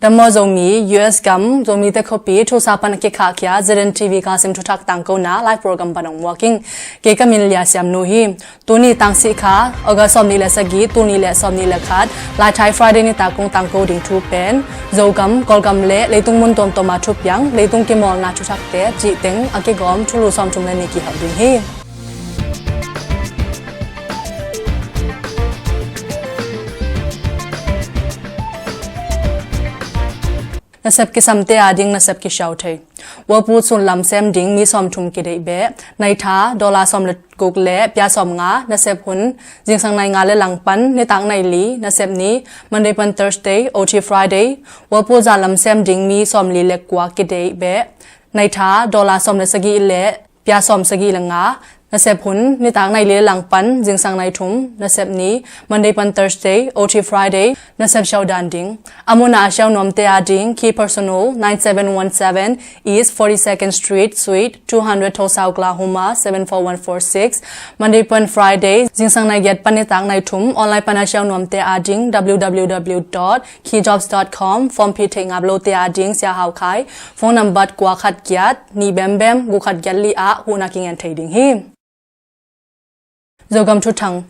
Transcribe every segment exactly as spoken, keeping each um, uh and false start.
Tua maw Zomi, U S gam, Zomite khuapi, Tulsa pan a kikhahkhia, Z N T V Kangsim thuthak tangkona, live program pan hong muak ing. Kei ka min Lia Siam Nu hi. Tuni tangsi kha, August sawmnih le sagih, tuni le sawmnih le khat, Laithai Friday nitak kong tangko ding thu pen, Zogam, Kawlgam le leitung mun tuamtuam a thupiang, leitung kimawlna thuthakte, cih teng a kigawm thulu sawmthum le nih kihel ding hi. Nasep kisamte ading nasep kisiau thei. World Food sun lam sem ding mi sawmthum kideih beh. Naitha, dollar sawm le guk le pia sawmnga, nasep hun, zingsang nai nga le langpan, nitak nai li, nasep ni, Monday pan Thursday, O T Friday. World Food za lam sem ding mi sawmli le kua kideih beh. Naitha, dollar sawm le sagih le pia sawm sagih le nga, nasep hun, nitak nai li le langpan, zingsang nai thum, nasep ni, Monday pan Thursday, O T Friday, nasep siau dan ding. A mun a a siau nuamte ading, Key Personal, nine seven one seven East forty-second Street, Suite two hundred, Tulsa, Oklahoma, seven four one four six, Monday pan Friday, zingsang nai giat pan nitak nai thum, online pan a siau nuamte ading, W W W dot keyjobs dot com, form phih theih ngap lote ading, Sia Hau Khai, phone number kua khat giat, nih bem bem, guk khat giat li ah huhna kingen thei ding hi. Zogam thuthang.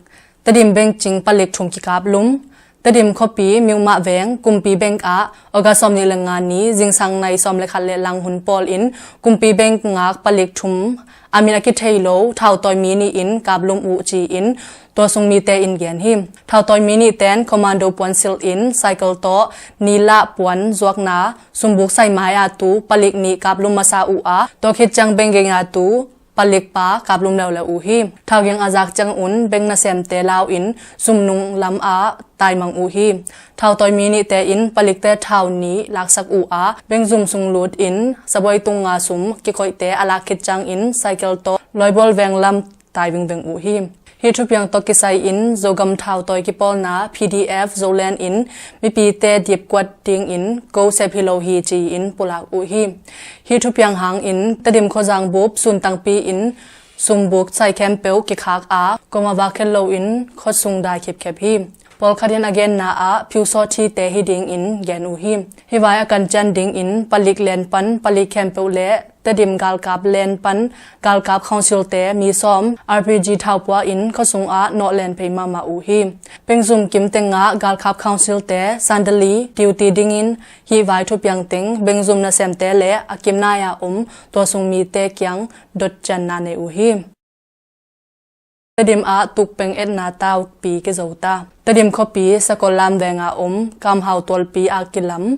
Tedim Bank cing palik thum kikaplum. Tedim khuapi Miukmah Veng, Kumpi Bank ah, August sawmnih le nga ni, zingsang nai sawm le khat le lang hun pawl in, Kumpi Bank ngak palik thum, a min a kithei lo, thautawi mi nih in kaplum uh ci-in, tua sung mite in gen hi. Thautawi mi nih ten commando puan silh in, cycle tawh, nilah puan zuakna, sumbuk sai mai a tu, palik nih kaplum masa uh a, tua khit ciang bank geng a tu, palik pa kaplum leuleu uh hi. Thau geng a zak ciang un, bank nasemte lau in, sumnung lam ah taimang uh hi. Thautawi mi nihte in, palikte thau nih laksak uh a, bank zum sung lut in, sabuai tunga sum kikoihte a lak khit ciang in, cycle tawh, Lawibual Veng lam tai vingveng uh hi. Hih thupiang tawh kisai in Zogam thautawi kipawlna P D F Zoland in mipite dipkuat dingin ko sep hi lo hi ci-in pulak uh hi. Hih thupiang hangin Tedim khuazang bup sun tangpi in sumbuk sai khempeuh kikhak a, kuama vak khet loin khuasung dai khipkhep hi. Pawlkhat in a genna ah phiusawt thite hi dingin gen uh hi. Hih vai a kan cian dingin palik len pan palik khempeuh le Tedim galkap len pan galkap council-te mi sawm R P G thaupua in khuasung ah nawh len phei mahmah uh hi. Bank zum kim tengah galkap council-te sandali duty dingin hih vai thupiang teng bank zum nasemte le a kim nai-a om tua sung mite kiang dotcianna nei uh hi. Tedim ah tukpeng etna taupi kizo ta. Tedim khuapi Sakollam veng a om Kamhau tualpi a kilam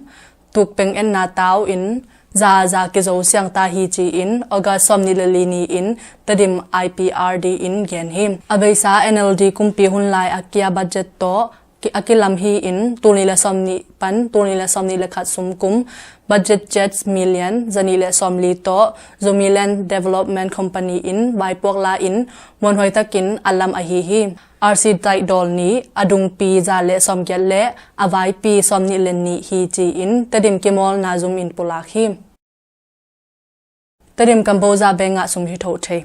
tukpeng etna tau in za a za kizo siang ta hi ci-in August sawmnih le li ni-in Tedim I P R D in gen hi. A beisa N L D kumpi hun lai a kia budget tawh ki-, a kilam hi in, tul nih le sawmnih pan tul nih le sawmnih le khat sum kum budget jet million zanih le sawmli tawh Zomi Land Development Company in vaipuak la in muanhuai takin a lam ahi hi. R C taihdawl nih a dungpi za le sawmgiat le a vaipi sawmnih le nih hi ci-in Tedim kimawlna zum in pulak hi. Tedim Kamboja Bank ah sum hi tho thei.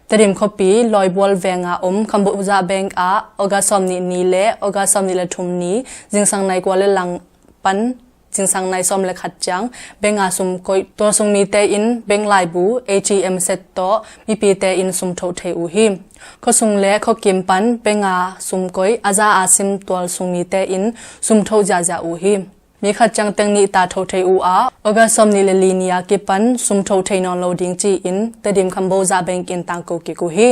Tedim khuapi Lawibual veng a om Kamboja Bank ah August sawmnih ni le August sawmnih le thum ni zingsang nai kua le lang pan zingsang nai sawm le khat ciang bank a sum koih tua sung mite in bank laibu A T M set tawh mipite in sum tho thei uh hi. Khuasung le khuakim pan bank a sum koih a za a sim tual sung mite in sum tho ziahziah uh hi. Mi khat ciang teng nih ta tho thei uh a, August sawmnih le li ni a kipan sum tho thei nawn lo ding ci-in Tedim Kamboja Bank in tangko kik uh hi.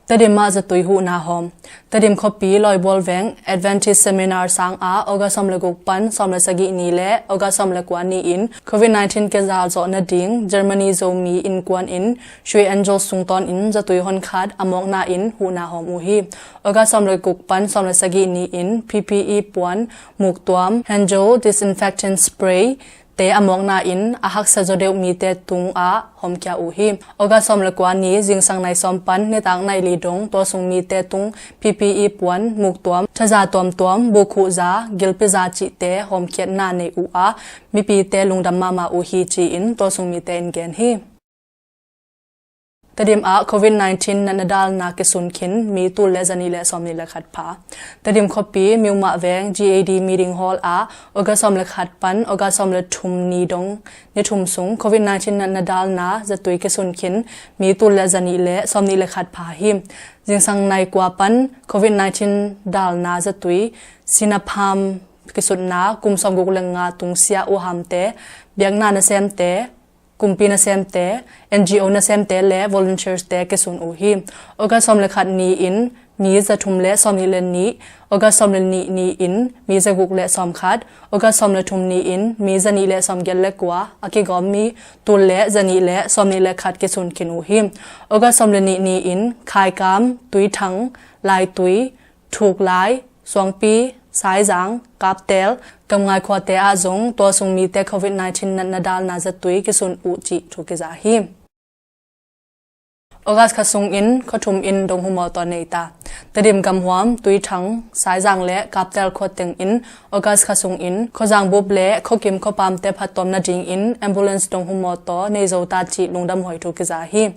Tedim ah zatui huhna hawm. Tedim khuapi Lawibual veng Adventist Seminar sang ah August sawm le guk pan sawm le sagih ni le August sawm le kua ni-in Covid nineteen kizal zawh nading Germany Zomi innkuan in Shui Angel sungtawn in zatui honkhat a mawkna in huhna hawm uh hi. August sawm le guk pan sawm le sagih ni-in P P E puan, muktuam, hand gel, disinfectant spray te a mawkna in a haksa zaw deuh mite tungah hawmkhia uh hi. August sawm le kua ni zingsang nai sawm pan nitak nai li dong tua sung mite tung P P E puan, muktuam, thaza tuamtuam, bukhuhza, gilpiza cihte hawmkhiatna nei uh a, mipite lungdam mahmah uh hi ci-in tua sung mite in gen hi. Tedim ah Covid nineteen natna dalna kisun khin mi tul le zanih le sawmnih le khat pha. Tedim khuapi Miumah veng G A D Meeting Hall ah August sawm le khat pan August sawm le thum ni dong ni thum sung Covid nineteen natna dalna zatui kisun khin mi tul le zanih le sawmnih le khat pha hi. Zingsang nai kua pan Covid nineteen dalna zatui Sinapharm kisutna kum sawmguk le nga tungsiah uh hamte, biakna nasemte, kumpi nasemte, N G O nasemte le volunteers te kisun uh hi. August sawm le khat ni-in mi zathum le sawmnih le nih, August sawm le nih ni-in mi zaguk le sawmkhat, August sawm le thum ni-in mi zanih le sawmgiat le kua a kigawm mi tul le zanih le sawmnih le khat kisun khin uh hi. August sawm le nih ni-in Khaikam, Tuithang, Laitui, Thuklai, Suangpi, Saizang, Kaptel, Kamngai khuate ah zong tua sung mite Covid nineteen natna dalna zatui kisun uh cih thu kiza hi. August kha sungin khua thum in donghu mawtaw nei ta. Tedim gamhuam, Tuithang, Saizang le Kaptel khua tengin August kha sungin khuazang bup le khuakim khuapamte phattuam nadingin ambulance donghu mawtaw nei zo ta cih lungdam huai thu kiza hi.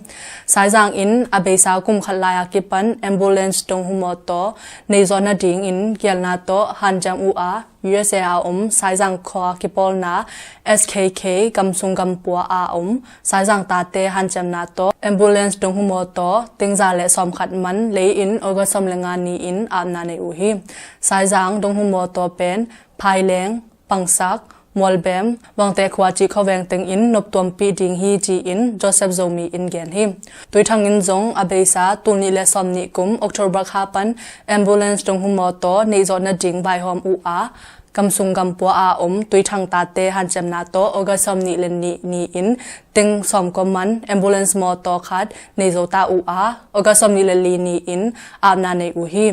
Saizang in a beisa kum khat lai-a kipan ambulance donghu mawtaw nei zawh nadingin gialna tawh hanciam uh a, U S A a om Saizang khua kipawlna S K K gamsung gampua a om Saizang tate hanciamna tawh ambulance donghu mawtaw tengza le sawmkhat man lei-in August sawm le nga ni-in apna nei uh hi. Saizang donghu mawtaw pen Phaileng, Pangsak, Mualbem, Vangteh khua cih khuaveng tengin noptuampih ding hi ci-in Joseph Zomi in gen hi. Tuithang in zong a beisa tul nih le sawmnih kum October kha pan ambulance donghu mawtaw neih zawh nading vaihawm uh a, gamsung gampua a om Tuithang tate hanciamna tawh August sawmnih le nih ni-in teng sawmkua man ambulance mawtaw khat nei zo ta uh a, August sawmnih le li ni-in apna nei uh hi.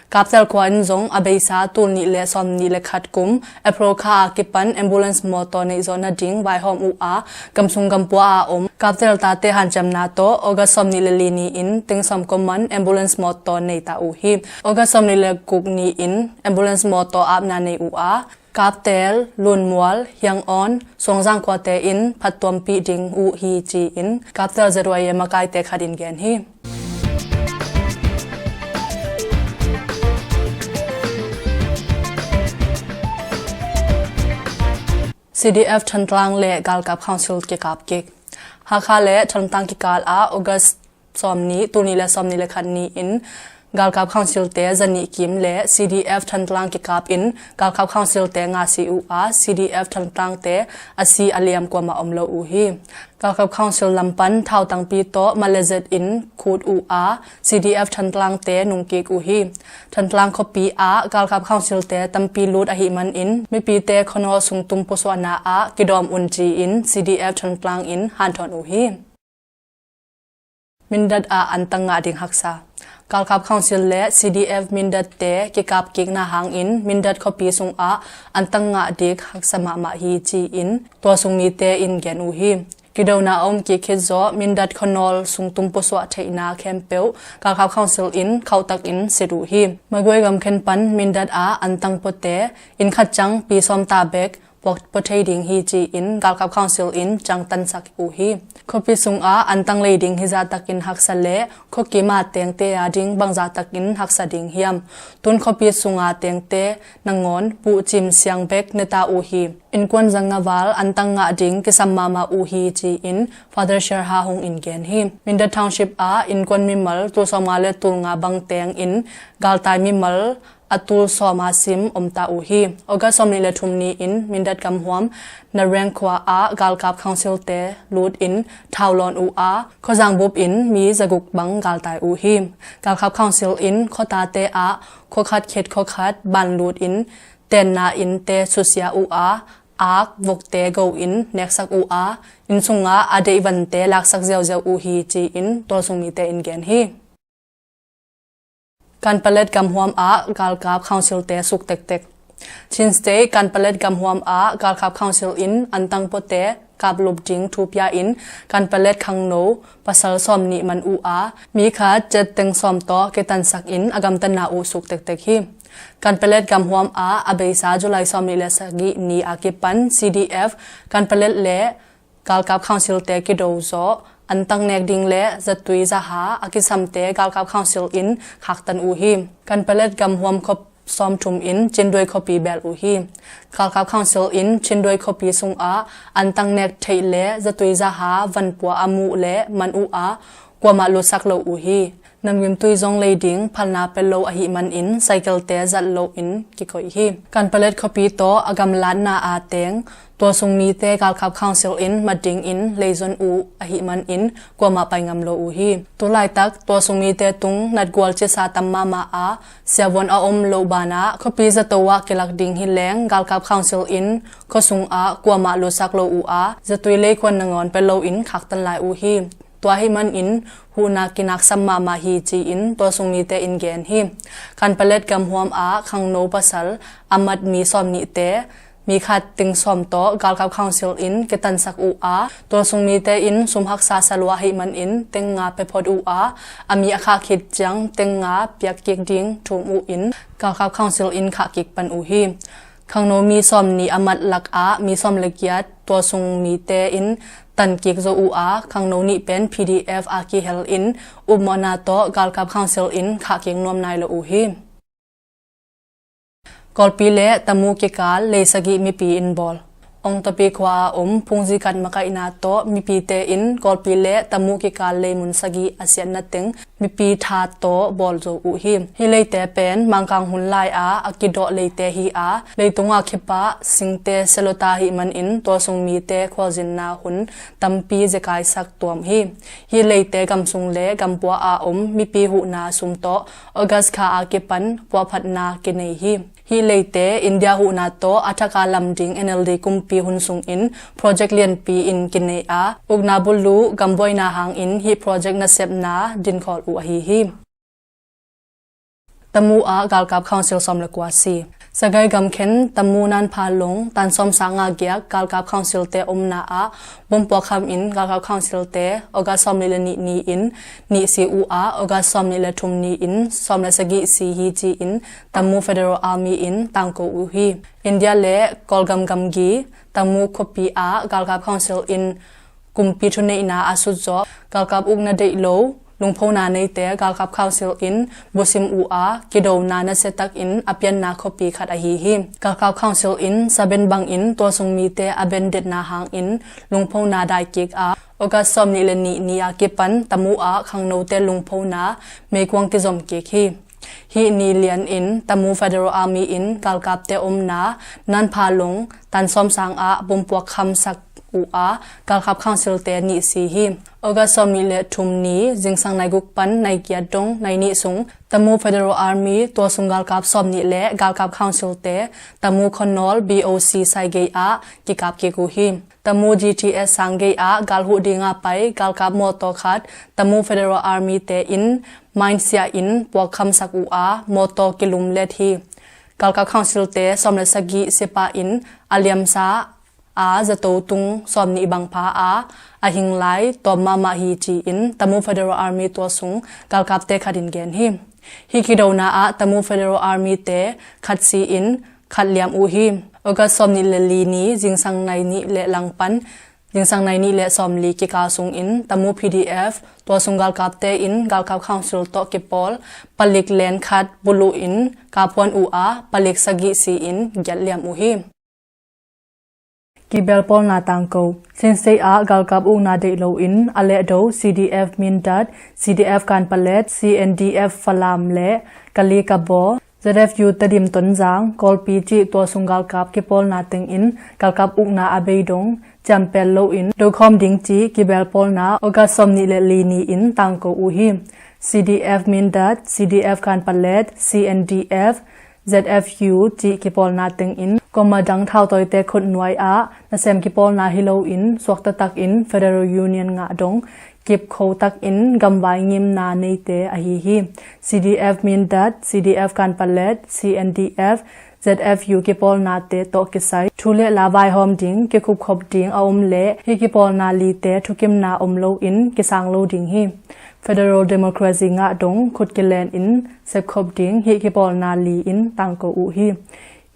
Kaptel khua in zong a beisa tul nih le sawmnih le khat kum April kha a kipan ambulance mawtaw neih zawh nading vaihawm uh a, gamsung gampua a om Kaptel tate hanciamna tawh August sawmnih le li ni-in teng sawmkua man ambulance mawtaw nei ta uh hi. August sawmnih le guk ni-in ambulance mawtaw apna nei uh a, Kaptel, Lunmual, Hiangawn, Suangzang khuate in phattuampih ding uh hi ci-in Kaptel Z Y A makaite khat in gen hi. C D F Thantlang le Galkap Council kikap kik. Hakha le Thantlang kikal ah August sawmnih, tul nih le sawmnih le khat ni-in Galkap Council te zanih kim le C D F Thantlang kikap in Galkap Council te nga si uh a, C D F Thantlang te a si a liam kuamah om lo uh hi. Galkap Council lam pan thautangpi tawh mah le zet in khut uh a, C D F Thantlang te nungkik uh hi. Thantlang khuapi ah Galkap Council te tampi lut ahih manin mipite khuanawl sungtum pusuahna ah kidawm un ci-in C D F Thantlang in hanthawn uh hi. Mindat ah antang ngah ding haksa. Galkap Council le C D F Mindat te kikap kikna hangin Mindat khuapi sungah antang ngah dik haksa mahmah hi ci-in tua sung mite in gen uh hi. Kidona a om kik khit zawh Mindat khuanawl sungtum pusuah theihna khempeuh Galkap Council in khauhtakin sit uh hi. Magwe gam khen pan Mindat ah antang puate inn khat ciang pi sawm ta bek puak pua thei ding hi ci-in Galkap Council in ciangtansak uh hi. Khuapi sungah antang lei ding hi zahtakin haksa le khuakim a tengte a ding bang zahtakin haksa ding hiam? Tun khuapi sunga tengte nangawn puhcim siang bek ne ta uh hi. Innkuan zanga val antang ngah ding kisam mahmah uh hi ci-in Father Sherha Hung in gen hi. Mindat Township ah innkuan mimal tul sawmnga le tul nga bang tengin galtai mimal a tul sawma sim om ta uh hi. August sawmnih le thum ni-in Mindat gamhuam Nareng khua ah Galkap Council te lut in thau lawn uh a, khuazang bup in mi zaguk bang galtai uh hi. Galkap Council in khuatate ah khuakhat khit khuakhat ban lut in tenna innte susia uh a, ak vokte go in neksak uh a, inn sungah a deihvante laksak ziauziau uh hi ci-in tualsung mite in gen hi. Kanpalet gamhuam ah Galkap Council te suk tektek. Chin State Kanpalet gamhuam ah Galkap Council in antang puate kaplup ding thu pia in Kanpalet khangno pasal sawmnih man uh a, mi khat jet teng sawm tawh kitansak in a gamtatna uh suk tektek hi. Kanpalet gamhuam ah a beisa July sawmnih le sagih ni a kipan C D F Kanpalet le Galkap Council te kido zawh antang nek ding le zatui zaha a kisamte galkap council in khaktan uh hi. Kanpalet gamhuam khop sawmthum in Chinduai khuapi bel uh hi. Galkap council in Chinduai khuapi sungah antang nek theih le zatui zaha vanpua a muh le man uh a kuamah lutsak lo uh hi. Namgimtui zong lei ding phalna pia lo ahih manin cycle-te zat loin kikoih hi. Kanpalet khuapi tawh a gamlatna a teng tualsung mite galkap council in mat dingin leizon uh ahih manin kuamah pai ngam lo uh hi. Tulaitak tualsung mite tung natgual cisa tam mahmah a siavuan a om loh banah khuapi zato ah kilak ding hi leng galkap council in khuasungah kuamah lutsak lo uh a zatui leikhuan nangawn pia loin khaktan lai uh hi. Tua ahih manin huhna kinaksam mahmah hi ci-in tualsung mite in gen hi. Kanpalet gamhuam ah khangno pasal a mat mi sawm nihte mi khat ting sawm tawh galkap council in kitansak uh a tualsung mite in sum haksa sa lua ahih manin teng nga pia phot uh a a mi a khah khit ciang teng nga piak kik ding thum uh in galkap council in khah kik pan uh hi. Khangno mi sawm nih a mat lakah mi sawm le giat tualsung mite in tan kik zo uh a khangno nih pen P D F a kihel in upmawhna tawh galkap council in khah kik nuam nai lo uh hi. Kawlpi le Tamu kikal lei sagih mipi in bawl. Ongtapi khua a om phungzi kat makaihna tawh mipite in Kawlpi le Tamu kikal leimun sagih a siatna teng mipi tha tawh bawl zo uh hi. Hih leite pen Mangkang hun lai-a a kidawh leite hi a, leitungah khipah singte selota ahih manin tualsung mite khualzinna hun tampi zekaisak tuam hi. Hih leite gamsung le gampua a om mipi huhna sum tawh August kha a kipan puahphatna kinei hi. Hih leite India huhna tawh a thaka lam ding N L D kumpi hun sungin project lianpi in kinei a, ukna bulu gambuaina hangin hih project nasepna dinkhawl uh ahi hi. Tamu ah galkap council sawm le kua si. Sagaing gamkhen Tamu Nanpha Long tan sawm sang a giak galkap council te omna ah bompuak kham in galkap council te August sawm nih le nih ni-in nih si uh a, August sawm nih le thum ni-in sawm le sagih si hi ci-in Tamu Federal Army in tangko uh hi. India le Kawlgam gamgi Tamu khuapi ah galkap council in kumpi thuneihna a sutzawh galkap ukna deih lo lungphona neite galkap council in busim uh a kidona nasia takin a pianna khuapi khat ahi hi. Galkap council in saben bangin tualsung mite a bendetna hangin lungphona daikik a, August sawm nih le nih ni a kipan Tamu ah khangnote lungphona meikuang kizom kik hi. Hih ni lianin Tamu Federal Army in galkapte omna Nanpha Long tan sawm sang ah bompuak khamsak uh a, galkap council te nih si hi. August sawm nih le thum ni zingsang nai guk pan nai giat dong nai nih sung Tamu Federal Army tualsung galkap sawm nih le galkap council te Tamu Khonol B O C Saigei ah kikap kik uh hi. Tamu G T S sang gei ah galhuh dinga pai galkap mawtaw khat Tamu Federal Army te in mine siah in puak khamsak uh a mawtaw kilum let hi. Galkap council te sawm le sagih sipa in a liamsa a zato tung sawm nih bang pha a, a hing lai tawm mahmah hi ci-in Tamu Federal Army tualsung galkapte khat in gen hi. Hih kidona ah Tamu Federal Army te khat si in khat liam uh hi. August sawm nih le li ni zingsang nai nih le lang pan zingsang nai nih le sawm li kikal sungin Tamu P D F tualsung galkapte in galkap council tawh kipawl palik len khat buluh in kaphuan uh a palik sagih si in giat liam uh hi. Kibelpawlna tangko. Chin State ah galkap ukna deih loin a lehdo C D F Mindat, C D F Kanpalet, C N D F Falam le Kali Kabaw, Z F U Tedim Tonzang, Kawlpi cih tualsung galkap kipawlna tengin galkap ukna a bei dong ciampel loin dokhawm ding cih kibelpawlna August sawm nih le li ni-in tangko uh hi. C D F Mindat, C D F Kanpalet, C N D F, Z F U cih kipawlna tengin kuama dang thautawite khutnuai ah nasem kipawlna hi loin suakta takin Federal Union ngah dong kipkho takin gamvai ngimna neite ahi hi. C D F Mindat, C D F Kanpalet, C N D F, Z F U kipawlnate tawh kisai thu le la vaihawm ding kikhupkhop ding a om leh hih kipawlna lite thukimna om loin kisang lo ding hi. Federal Democracy ngah dong khut kilen in sepkhop ding hih kipawlna li in tangko uh hi.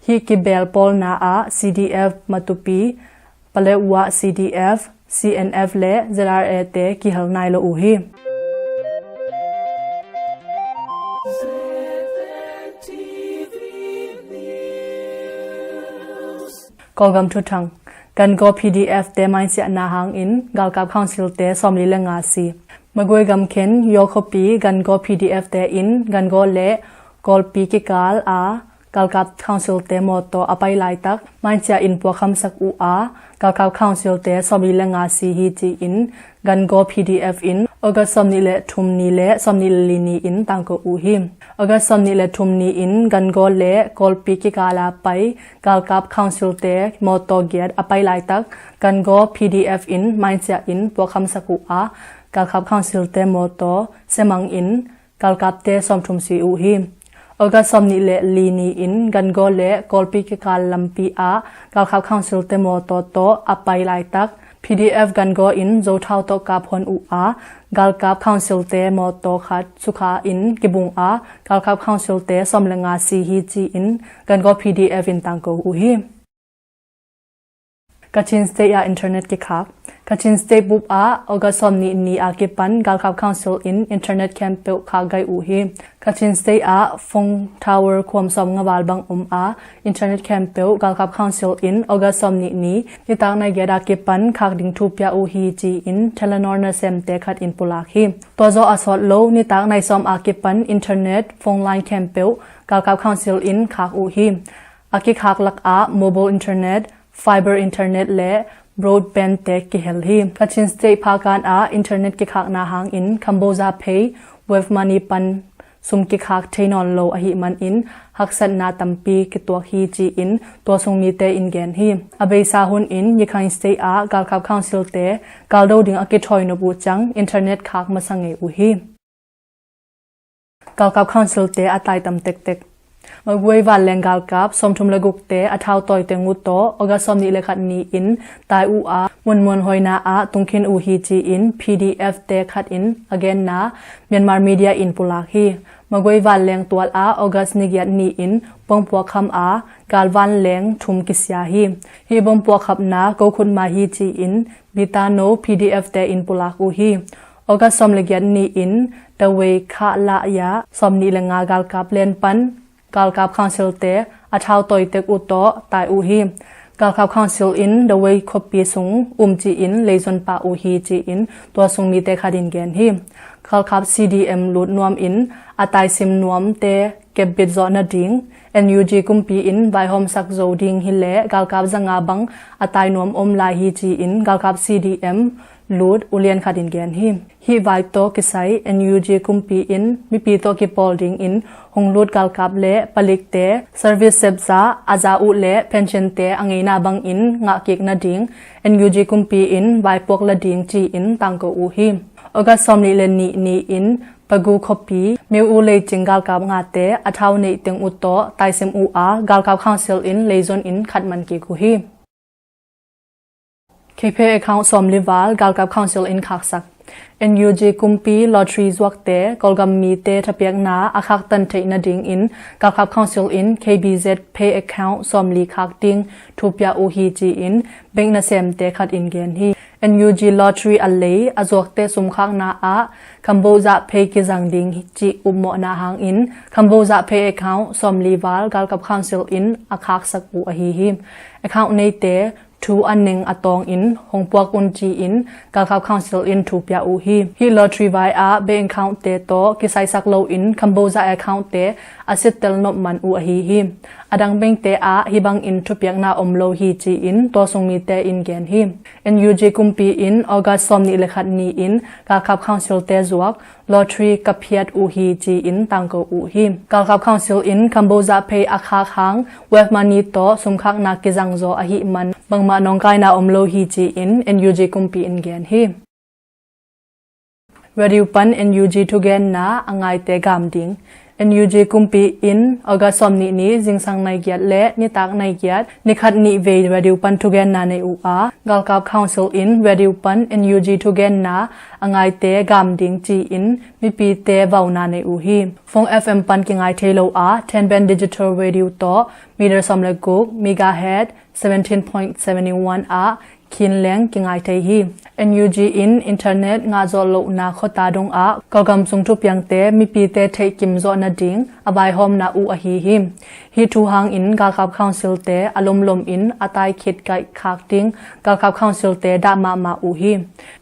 Hih kibelpawlna ah C D F Matupi, Paletwa C D F, C N F le Z R A te kihel nai lo uh hi. Kawlgam thuthang. Gangaw P D F te mainsiahna hangin galkap council te sawmli le nga si. Magway gamkhen Yaw khuapi Gangaw P D F te in Gangaw le Kawlpi kikal a galkap council te mawtaw a pai laitak mainsiah in puakkhamsak uh a, galkap council te sawmli le nga si hi ci-in Gangaw P D F in August sawmnih le thum ni le sawmnih le li ni in tangko uh hi. August sawmnih le thum ni in Gangaw le Kawlpi kikal a pai galkap council te mawtaw giat a pai laitak Gangaw P D F in mainsiah in puakkhamsak uh a, galkap council te mawtaw semang in galkapte sawmthum si uh hi. August sawmnih le li ni in Gangaw le Kawlpi kikal lampi ah galkap council te mawtaw tawh a pai laitak P D F Gangaw in Zothau tawh kap huan uh a, galkap council te mawtaw khat sukha in kibung a, galkap council te sawm le nga si hi ci-in Gangaw P D F in tangko uh hi. Kachin State ah internet kikhak. Kachin State bup ah August sawmnih ni a kipan galkap council in internet khempeuh khak gai uh hi. Kachin State ah phone tower khuam sawmnga val bang om a, internet khempeuh galkap council in August sawmnih ni nitak nai giat a kipan khak ding thu pia uh hi ci-in Telenor nasemte khat in pulak hi. Tua zawh a sawt lo nitak nai sawm a kipan internet phone line khempeuh galkap council in khak uh hi. A kikhak lakah mobile internet, fiber internet le broadband te kihel hi. Kachin State phakan ah internet kikhakna hangin Kambozah Pay, Wave Money pan sum kikhak thei nawn lo ahih manin haksatna tampi kituak hi ci-in tua sung mite in gen hi. A beisa hun in Rakhine State ah galkap council te kaldo ding a kithawi nop uh ciang internet khak masa ngei uh hi. Galkap council te a tai tam tektek. Magway vanleng galkap sawmthum le guk te a thau tawi teng uh tawh August sawmnih le khat ni in tai uh a, munmuan hoina ah tungkhin uh hi ci-in P D F te khat in a genna Myanmar media in pulak hi. Magway vanleng tual ah August ni giat ni in bomb puakkham a, galvanleng thum kisia hi. Hih bomb puakkhapna ko khutma hi ci-in Bitano P D F te in pulak uh hi. August sawm le giat ni in Dawei Khalaya sawmnih le nga galkap len pan galkap council te a thau tawi tek uh tawh tai uh hi. Galkap council in Dawei khuapi sung um ci-in leizon pah uh hi ci-in tua sung mite khat in gen hi. Galkap C D M lut nuam in a taisim nuamte kepbit zawh nading N U G kumpi in vaihawmsak zo ding hileh galkap zanga bang a tai nuam om lai hi ci-in galkap C D M lut ulian khat in gen hi. Hih vai tawh kisai N U G kumpi in mipi tawh kipawl dingin hong lut galkap le palikte service sepza a za uh le pension te a ngeina bangin ngahkik nading N U G kumpi in vaipuak la ding ci-in tangko uh hi. August sawmnih le nih ni in Pagu khuapi Miu U Leicing galkap ngate a thau neih teng uh tawh taisim uh a, galkap council in leizon in khat man kik uh hi. K P account sawmli val galkap council in khaksak. N U G kumpi lottery zuakte Kawlgam mite thapiakna a khaktan theih nadingin galkap council in K B Z pay account sawmli khak ding thu pia uh hi ci-in bank nasemte khat in gen hi. N U G lottery a lei a zuakte sumkhakna ah Kambozah Pay kizang ding cih upmawhna hangin Kambozah Pay account sawmli val galkap council in a khaksak uh ahi hi. Account neite thu a neng a tawngin hong puak un ci-in galkap council in thu pia uh hi. Hih lottery vai ah bank account te tawh kisaisak loin Kambozah account te a sittel nop man uh ahi hi. A dang bank te ah hih bangin thupiakna om lo hi ci-in tua sung mite in gen hi. N U G kumpi in August sawmnih le khat ni in galkap council te zuak lottery ka phiat uh hi ci-in tangko uh hi. Galkap council in Kambozah Pay a khak hang Wave Money tawh sumkhakna kizang zaw ahih man bangmah nawngkaina om lo hi ci-in N U G kumpi in gen hi. Radio pan N U G thugenna a ngaite gam ding. N U G kumpi in August sawmnih ni zingsang nai giat le nitak nai giat nikhat nih vei radio pan thugenna nei uh a, galkap council in radio pan N U G thugenna a ngaite gam ding ci-in mipite vauna nei uh hi. Phone F M pan kingai thei lo a, ten band digital radio tawh meter sawm le guk megahertz seventeen point seven one ah khin leng kingai thei hi. N U G in internet ngahzawh lohna khuata dongah Kawlgam sung thupiangte mipite theihkim zawh nading a vaihawmna uh ahi hi. Hih thu hangin galkap council-te a lomlom in a taikhit kaihkhak ding galkap council-te dah mahmah uh hi.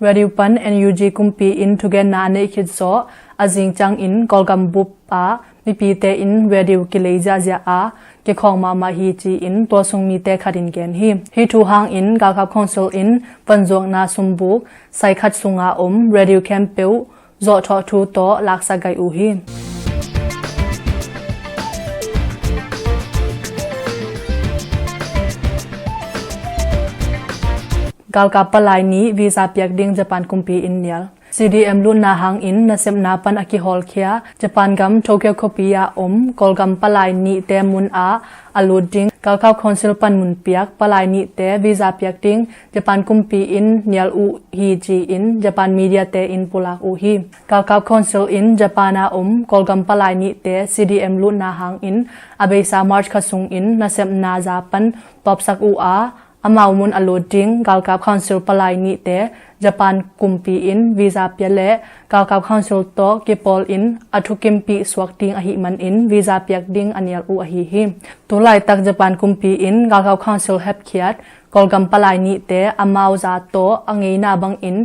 Radio pan N U G kumpi in thugenna a neih khit zawh a zing ciangin Kawlgam bup ah mipite in radio kilei ziahziah a kikhawng mahmah hi ci-in tualsung mite khat in gen hi. Hih thu hangin galkap council in vanzuakna sumbuk sai khat sunga om radio khempeuh zawhthawh thu tawh laksak gaih uh hi. Galkap palai nih visa piak ding Japan kumpi in nial. C D M lutna hangin nasepna pan a kihawlkhia Japan gam Tokyo khuapi ah om Kawlgam palai nihte mun ah a lut ding galkap council panmun piak palai nihte visa piak ding Japan kumpi in nial uh hi ci-in Japan media-te in pulak uh hi. Galkap council in Japan ah om Kawlgam palai nihte C D M lutna hangin a beisa March kha sungin nasepna za pan tawpsak uh a, amau mun a lut ding galkap council palai nihte Japan kumpi in visa pia le galkap council tawh kipawl in a thukimpih suak ding ahih manin visa piak ding a nial uh ahi hi. Tulaitak Japan kumpi in galkap council hepkhiat Kawlgam palai nihte amau za tawh a ngeina bangin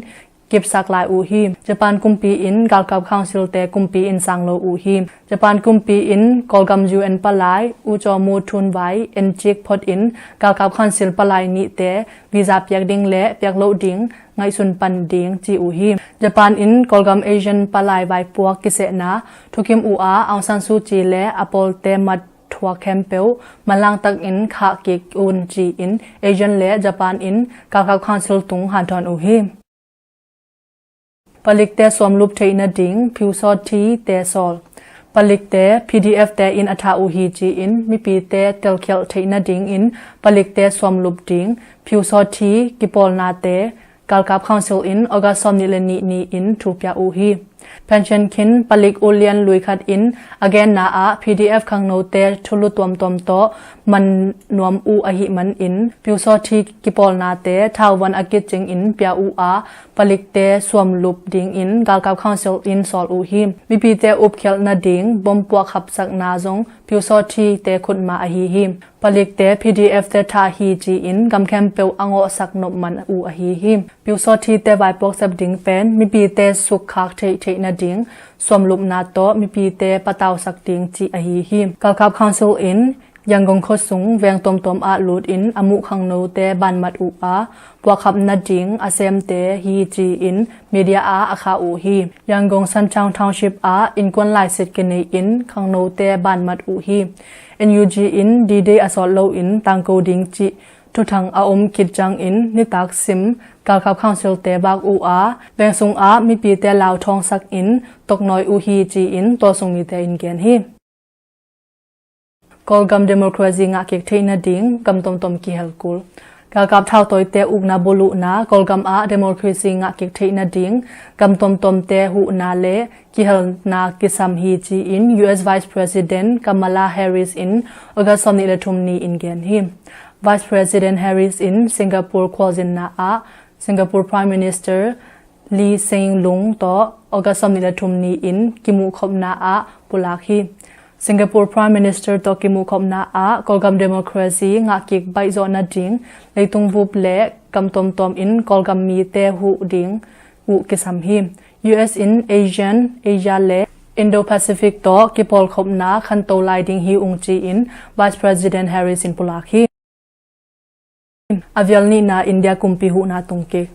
kipsak lai uh hi. Japan kumpi in galkap council-te kumpi in sang lo uh hi. Japan kumpi in Kawlgam U N palai U Chaw Mu Thun Vai encik phot in galkap council palai nihte visa piak ding le piak loh ding ngaihsun pan ding ci uh hi. Japan in Kawlgam Asian palai vaipuak kisehna thukim uh a Aung San Suu Kyi le a pawlte mat thuak khempeuh manlangtak in khah kik un ci-in Asian le Japan in galkap council tung hanthawn uh hi. Palikte suamlup theih nading Pyu Saw Htee te sawl. Palikte P D F te in a thah uh hi ci-in mipite telkhialh theih nadingin palikte suamlup ding Pyu Saw Htee kipawlnate galkap council in August sawmnih le nih ni-in thu pia uh hi. Pension khin palik ulian lui khat in a genna ah P D F khangnote thulu tuamtuam tawh man nuam uh ahih manin Pyu Saw Htee kipawlnate thauvan a kicing in pia uh a palikte suamlup dingin galkap council in sawl uh hi. Mipite upkhialh nading bom puahkhapsakna zong Pyu Saw Htee te khutma ahi hi. Palikte P D F te thah hi ci-in gam khempeuh a ngawhsak nop man uh ahi hi. Pyu Saw Htee te vaipuak sep ding pen mipite sukkhak theih theih nading suamlupna tawh mipite patausak ding cih ahi hi. Galkap council in Yangon khuasung veng tuamtuam ah lut in a muh khangnote banmat uh a puahkhap nading a semte hi ci-in media ah a khah uh hi. Yangon Sanchang Township ah innkuan laisit kinei in khangnote banmat uh hi. N U G in D-Day a sawt loin tangko ding cih thuthang a om khit ciangin nitak sim galkap council te vak uh a veng sungah mipite lauthawngsak in toknawi uh hi ci-in tualsung mite in gen hi. Kawlgam democracy ngahkik theih nading gam tomtom kihel kul. Galkap thautawite ukna buluhna Kawlgam ah democracy ngahkik theih nading gam tomtomte huhna le kihelna kisam hi ci-in U S Vice President Kamala Harris in August sawmnih le thum ni-in gen hi. Vice President Harris in Singapore khualzinna ah Singapore Prime Minister Lee Hsien Loong tawh August sawmnih le thum ni-in kimuhkhopna ah pulak hi. Singapore Prime Minister tawh kimuhkhopna ah Kawlgam democracy ngahkik baihzawh nading leitung vup le gam tomtom in Kawlgam mite huh ding uh kisam hi. U S in Asian, Asia le Indo-Pacific tawh kipawlkhopna khanto lai ding hi ung ci-in Vice President Harris in pulak hi. A vial nihna India kumpi huhna tungkik.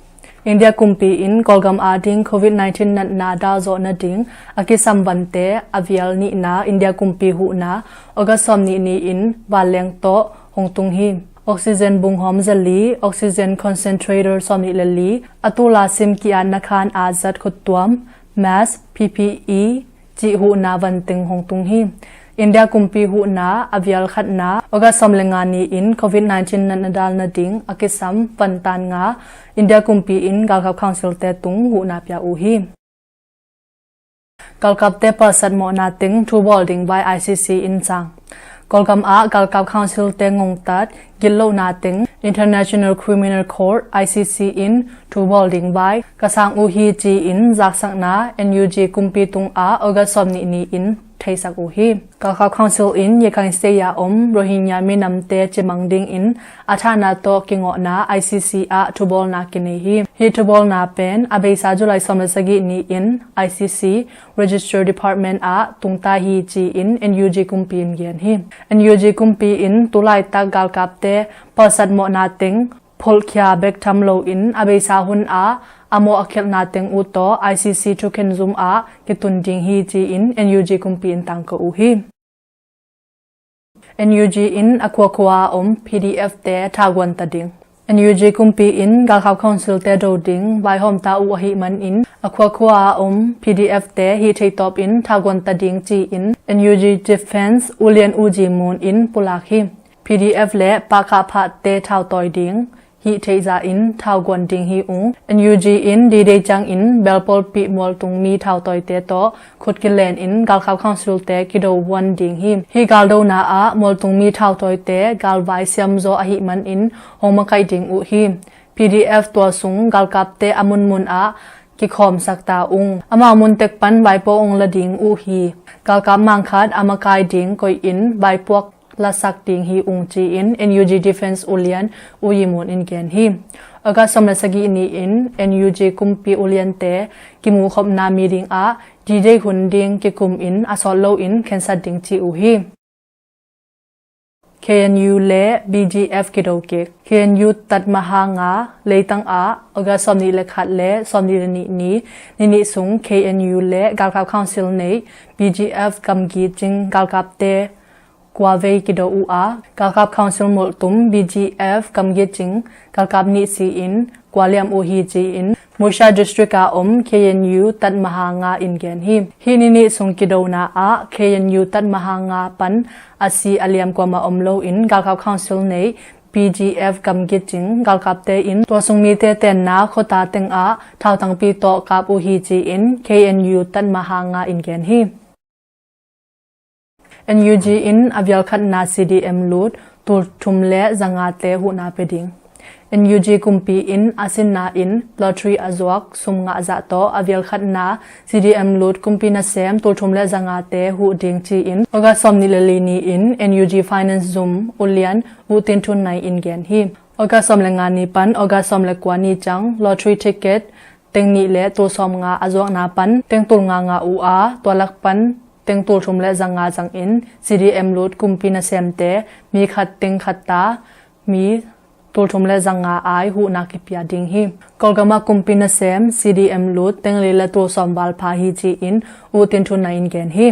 India kumpi in Kawlgam ading covid nineteen natna dalzawh nading a kisam vante a vial nihna India kumpi huhna August sawmnih ni-in vanleng tawh hong tung hi. Oxygen bunghawm zali, oxygen concentrator sawmnih le li, a tula sim ki-atna khan a zat khuttuam, mask, P P E, cih huhna vanteng hong tung hi. India kumpi huhna a vial khatna August sawm le nga ni-in covid nineteen natna dal nading a kisam vantan nga India kumpi in galkap council te tung huhna pia uh hi. Galkapte palsat mawhna teng thu bawl ding vai I C C in cang. Kawlgam ah galkap council te ngongtat gitlohna teng International Criminal Court, I C C, in thubawl ding vai ka sang uh hi ci-in zaksakna N U G kumpi tungah August sawmnih ni-in theisak uh hi. Galkap council in Rakhine State a om Rohingya minamte cimang dingin a thahna tawh kingawhna I C C ah thubawlna kinei hi. Hi thubawlna pen a beisa July sawm le sagih ni-in I C C Registrar Department ah tungta hi ci-in N U G kumpi in gen hi. N U G kumpi in tulaitak galkapte palsat mawhna teng pholhkhia bek tham loin a beisa hun ah a mawh a khialhna teng uh tawh I C C thukhen zum ah kitun ding hi ci-in N U G kumpi in tangko uh hi. N U G in a khuakhua a om P D F te thaguan ta ding. N U G kumpi in galkap council te do ding vaihawm ta uh ahih manin a khuakhua a om P D F te hih theitawp in thaguan ta ding ci-in N U G Defense ulian U Ji Mun in pulak hi. P D F le pahkah phahte thautawi ding hih theihzah in thauguan ding hi ung. N U G in D-Day ciangin Belpawlpih mualtungmi thautawite tawh khut kilen in galkap council te kido huan ding hi. Hih galdona ah mualtungmi thautawite galvai siamzaw ahih manin hong makaih ding uh hi. P D F tua sung galkapte a munmun ah kikhawmsak ta ung. Amau muntek pan vaipuak hong la ding uh hi. Galkap mangkhat a makai ding koih in vaipuak lasak ding hi ung ci-in N U G Defense ulian U Ji Mun in gen hi. August sawm le sagih ni-in N U G kumpi uliante kimuhkhopna meeting ah D-Day hun ding kikum in a sawt loin khensat ding ci uh hi. K N U le B G F kido kik. K N U Taj Mahal nga leitang ah August sawmnih le khat le sawmnih le nih ni, ni nih sung K N U le galkap council neih B G F gamgi cing galkapte kua vei kido uh a, galkap council mulhtum B G F gamgi cing galkap nih si-in kua liam uh hi ci-in Mukshar District a om K N U Taj Mahal nga in gen hi. Hih ni nih sung kidona ah K N U Taj Mahal nga pan a si a liam kuamah om loin galkap council neih B G F gamgi cing galkapte in tua sung mite tenna khuata tengah thautangpi tawh kap uh hi ci-in K N U Taj Mahal nga in gen hi. N U G in a vialkhatna C D M lut tul thum le zangate huhna pia ding. N U G kumpi in a sinna in lottery a zuak sum ngah zah tawh a vialkhatna C D M lut kumpi nasem tul thum le zangate huh ding ci-in August sawmnih le li ni-in N U G Finance zum ulian U Tin Thun Nai in gen hi. August sawm le nga ni pan August sawm le kua ni ciang lottery ticket teng nih le tul sawm nga a zuakna pan teng tul nga nga uh a, tua lak pan teng tul thum le zanga zangin C D M lut kumpi nasemte mi khat teng khat ta mi tul thum le zanga ai huhna kipia ding hi. Kawlgam ah kumpi nasem C D M lut teng li le tul sawm val pha hi ci-in U Tin Thun Nai in gen hi.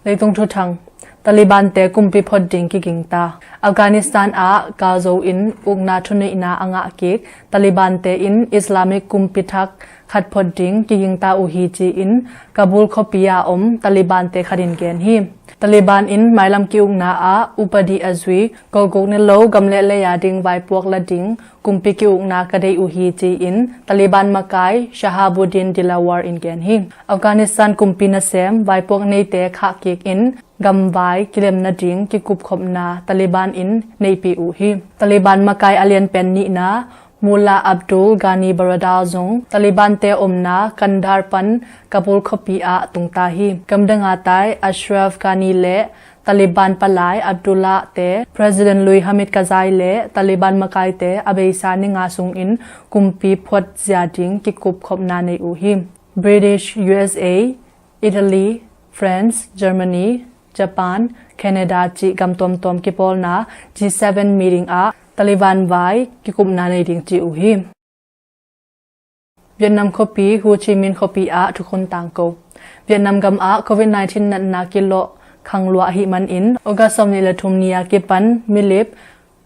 Leitung thuthang. Taliban te kumpi phot ding kiging ta. Afghanistan ah kal zo in ukna thuneihna a ngah kik Taliban te in Islamic kumpi thak khat phot ding kiging ta uh hi ci-in Kabul khuapi a om Taliban te khat in gen hi. Taliban in mailam ki-ukna ah upadi a zui golguk ni lo gam le lei a ding vaipuak la ding kumpi ki-ukna ka deih uh hi ci-in Taliban makai Shahabuddin Dilawar in gen hi. Afghanistan kumpi nasem vaipuak neite khah kik in gamvai kilem nading kikupkhopna Taliban in neihpih uh hi. Taliban makai a lianpen nihna Mullah Abdul Ghani Baradar zong Taliban te omna Kandahar pan Kabul khuapi ah tungta hi. Gamdang a tai Ashraf Ghani le Taliban palai Abdullah te President lui Hamid Karzai le Taliban makaite a beisa ni nga sungin kumpi phuat zia ding kikupkhopna nei uh hi. British, U S A, Italy, France, Germany, Japan, Canada cih gam tuamtuam kipawlna G seven meeting ah Taliban vai kikupna nei ding ci uh hi. Vietnam khuapi Ho Chi Minh khuapi ah thukhun tangko. Vietnam gam ah covid nineteen natna kilawh khang lua ahih manin August sawmnih le thum ni a kipan milip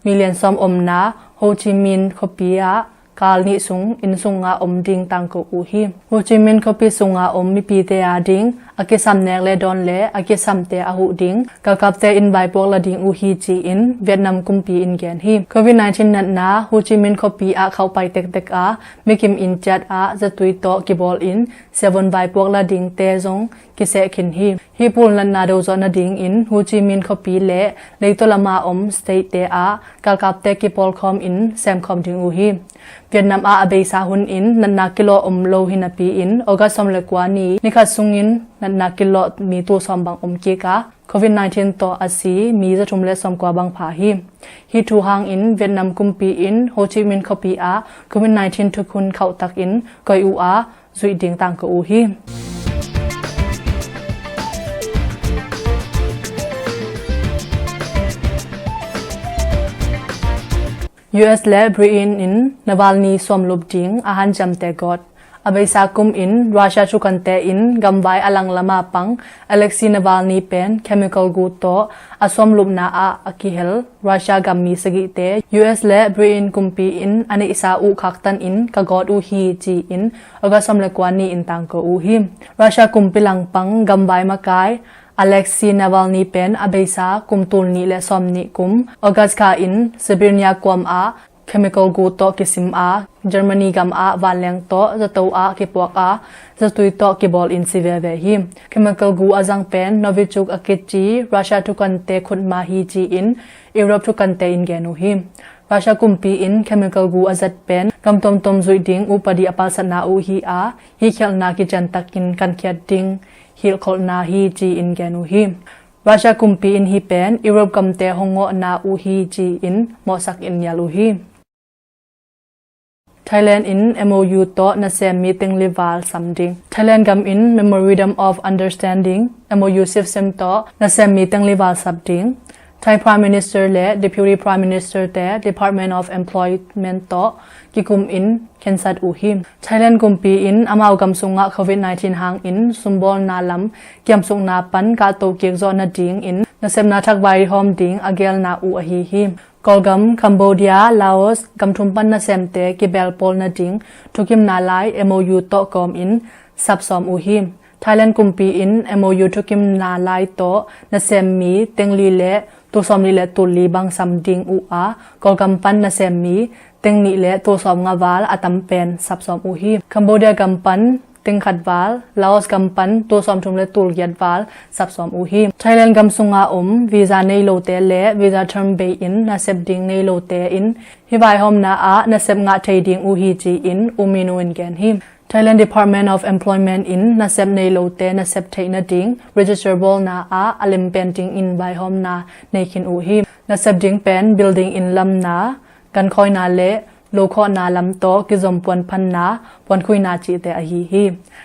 million sawm omna Ho Chi Minh khuapi ah kal nih sung inn sunga om ding tangko uh hi. Ho Chi Minh khuapi sunga om mipite a ding a kisam nek le dawn le a kisamte a huh ding galkapte in vaipuak la ding uh hi ci-in Vietnam kumpi in gen hi. Covid nineteen natna Ho Chi Minh khuapi ah khauhpai tektek a mikim in ciat ah zatui tawh kibawl in siavun vaipuak la dingte zong kiseh khin hi. Hih pul natna dozawh nadingin Ho Chi Minh khuapi le leitaw lama om state-te ah galkapte kipawlkhawm in semkhawm ding uh hi. Vietnam ah a beisa hun in natna kilawh om lo hi napi-in August sawm le kua ni nikhat sungin natna kilawh mi tul sawm bang om kik a, Covid nineteen tawh a si mi zathum le sawmkua bang pha hi. Hih thu hangin Vietnam kumpi in Ho Chi Minh khuapi ah Covid nineteen thukhun khauh takin koih uh a, zuih ding tangko uh hi. U S le Britain in Navalny sawmlup ding a hanciamte gawt. A beisa kum in Russia thukante in gamvai a langlam a pang Alexei Navalny pen chemical gu tawh a sawmlupna ah a kihel Russia gam mi sagihte U S le Britain kumpi in a neihsa uh khaktan in ka gawt uh hi ci-in August sawm le kua ni in tangko uh hi. Russia kumpi langpang gamvai makai Alexei Navalny pen a beisa kum tul nih le sawmnih kum August kha in Siberia kuam ah chemical gu tawh kisim a, Germany gam ah vanleng tawh zato ah kipuak a, zatui tawh kibawl in si veve hi. Chemical gu a zang pen Novichok a kici Russia thukante khutma hi ci-in Europe thukante in gen uh hi. Russia kumpi in chemical gu a zat pen gam tuamtuam zuih ding upadi a palsatna uh hi a, hih khialhna kiciantakin kankhiat ding hilhkholhna hi ci-in gen uh hi. Russia kumpi in hih pen Europe gamte hong ngawhna uh hi ci-in mawhsak in nial uh hi. Thailand in M O U tawh nasem mi teng li val sam ding. Thailand gam in Memorandum of Understanding, M O U sipsem tawh nasem mi teng li val sam ding. Thai Prime Minister le Deputy Prime Minister te Department of Employment tawh kikum in khensat uh hi. Thailand kumpi in amau gam sungah Covid nineteen hangin sumbawlna lam kiamsukna pan kahto kik zawh nadingin nasepna thak vaihawm ding a gelna uh ahi hi. Kawlgam, Cambodia, Laos gam thum pan nasemte kibelpawl nading thukimna lai M O U tawh kawmin sapsawm uh hi. Thailand kumpi in M O U thukimna lai tawh nasem mi teng li le tul sawm li le tul li bang sam ding uh a, Kawlgam pan nasem mi teng nih le tul sawm nga val a tam pen sapsawm uh hi. Cambodia gam pan teng khat val, Laos gam pan tul sawm thum le tul giat val sapsawm uh hi. Thailand gam sunga om visa nei lote le visa term bei in nasep ding nei lote in hih vaihawmna ah nasep ngah thei ding uh hi ci-in U Min U in gen hi. Thailand Department of Employment in nasep nei lote nasep theih nading register bawlna ah a lem pen dingin vaihawmna nei khin uh hi. Nasep ding pen building inn lamna, gankhawina le lokhawhna lam tawh kizom puanphanna, puankhuina cihte ahi hi.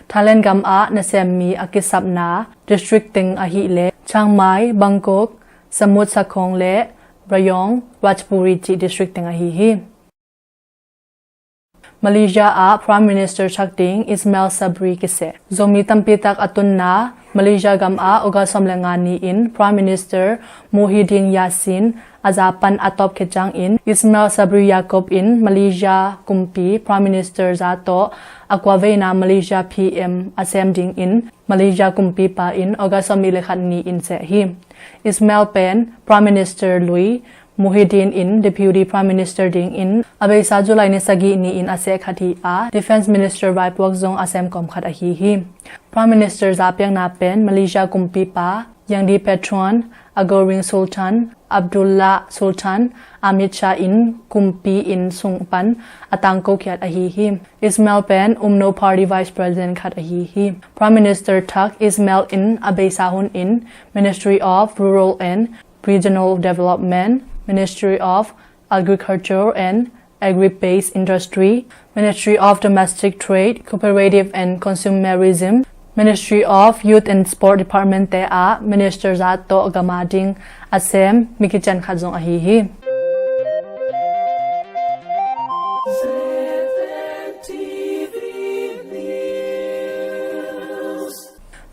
Thailand gam ah nasem mi a kisapna district teng ahih leh Chiang Mai, Bangkok, Samut Sakhong le Rayong, Ratchaburi cih district teng ahi hi. Malaysia ah Prime Minister thak ding Ismail Sabri kiseh. Zomi tampi tak a tunna Malaysia gam ah August sawm le nga ni-in Prime Minister Muhyiddin Yassin a za pan a tawp khit ciangin Ismail Sabri Yaakob in Malaysia kumpi Prime Minister za tawh a kua veina Malaysia P M a sem dingin Malaysia kumpipa in August sawmnih le khat ni-in seh hi. Ismail pen Prime Minister lui, Muhyiddin in Deputy Prime Minister dingin a beisa July ni sagih ni-in a seh khat hi a, Defence Minister vaipuak zong a sem kawm khat ahi hi. Prime Minister zapiakna pen Malaysia kumpipa Yang di Pertuan, Agoring Sultan, Abdullah Sultan, Ahmad Shah in kumpi inn sung pan a tangkokhiat ahi hi. Ismail pen UMNO Party Vice President khat ahi hi. Prime Minister thak Ismail in a beisa hun in Ministry of Rural and Regional Development, Ministry of Agriculture and Agri-based Industry, Ministry of Domestic Trade, Cooperative and Consumerism, Ministry of Youth and Sport Department te ah Minister za tawh gama ding a sem mi kician khat zong ahi hi.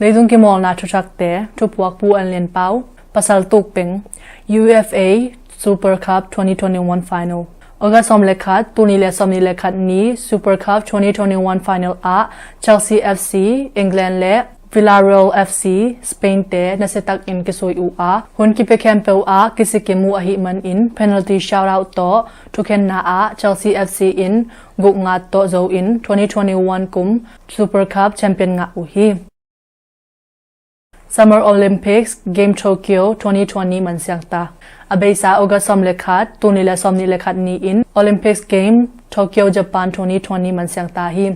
Leitung kimawlna thuthakte, thupuak Pu An Lian Pau, pasal tuk peng, U F A Super Cup twenty twenty-one final. August sawm le khat, tul nih le sawmnih le khat ni Super Cup twenty twenty-one final ah Chelsea F C, England le Villarreal F C Spain te nasiatakin kisui uh a, hun kipia khempeuh ah kisikim uh ahih manin penalty shootout tawh thukhenna ah Chelsea F C in guk nga tawh zo in twenty twenty-one kum Super Cup champion ngah uh hi. Summer Olympics Game Tokyo twenty twenty mansiangta. A beisa August sawm le khat, tul nih le sawm nih le khat ni-in Olympics Game Tokyo Japan twenty twenty mansiangta hi.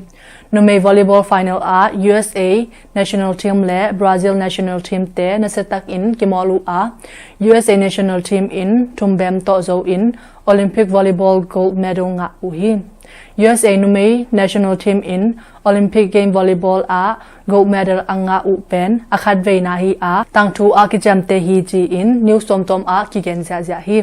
Numei volleyball final ah U S A national team le Brazil national team te nasiatakin kimawl uh a, U S A national team in thumbem tawh zo in Olympic volleyball gold medal ngah uh hi. U S A numei national team in Olympic Game volleyball ah gold medal a ngah uh pen a khatveina hi a, tangthu ah kiciamteh hi ci-in news tuamtuam ah kigen ziahziah hi.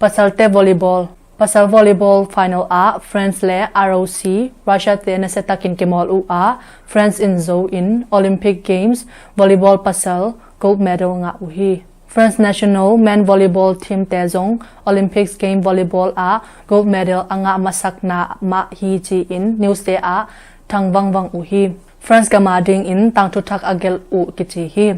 Pasalte volleyball. Pasal volleyball final ah France le R O C Russia te nasiatakin kimawl uh a, France in zo in Olympic Games volleyball pasal gold medal ngah uh hi. France national men volleyball team te zong Olympics Game volleyball ah gold medal a ngah masakna mah hi ci-in news te ah thang vangvang uh hi. France gam a dingin tangthu thak a gelh uh kici hi.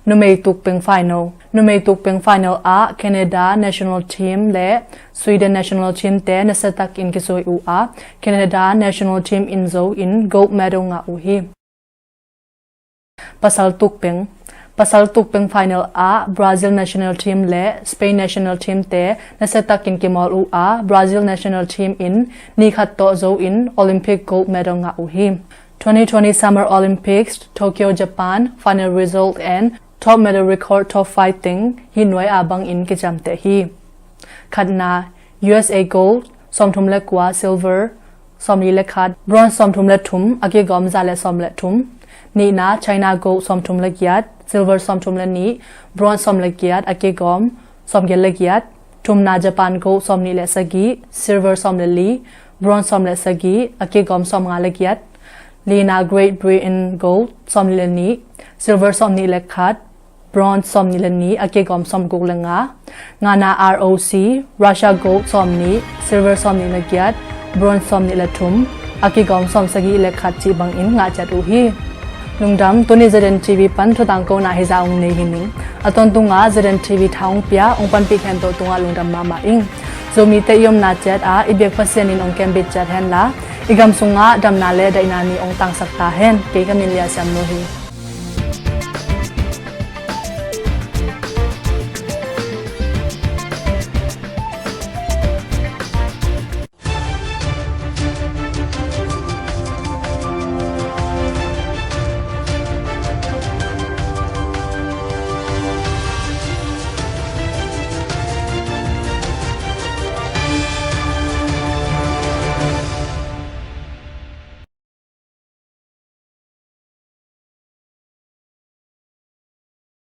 Numei tukpeng final. Numei tukpeng final ah Canada national team le Sweden national team te nasiatakin kisui uh a, Canada national team in zo in gold medal ngah uh hi. Pasal tukpeng. Pasal tukpeng final ah Brazil national team le Spain national team te nasiatakin kimawl uh a, Brazil national team in ni khat tawh zo in Olympic gold medal ngah uh hi. Twenty twenty Summer Olympics Tokyo Japan final result and top medal record top five teng hih nuai a bangin kiciamteh hi. Khatna, U S A gold sawmthum le kua, silver sawmli le khat, bronze sawmthum le thum, a kigawm za le sawm le thum. Nihna, China gold sawmthum le giat, silver sawmthum le nih, bronze sawm le giat, a kigawm sawmgiat le giat. Thumna, Japan gold sawmnih le sagih, silver sawm le li, bronze sawm le sagih, a kigawm sawmnga le giat. Lina, Great Britain gold sawmnih le nih, silver sawmnih le khat, bronze sawmnih le nih, a kigawm sawmguk le nga. Ngana, R O C Russia gold sawmnih, silver sawmnih le giat, bronze sawmnih le thum, a kigawm sawmsagih le khat cih bangin ngah ciat uh hi. Lungdam, tuni Z N T V pan thutang kona hizah ong nei hi ning. A tawntunga Z N T V tha ong pia ong panpih khempeuh tungah lungdam mahmah ing. Zomite i omna ciat ah i biak Pasian in ong kembit ciat henla, i gam sungah damna le daihna ni ong tangsak ta hen. Kei ka min Lia Siam Lo hi.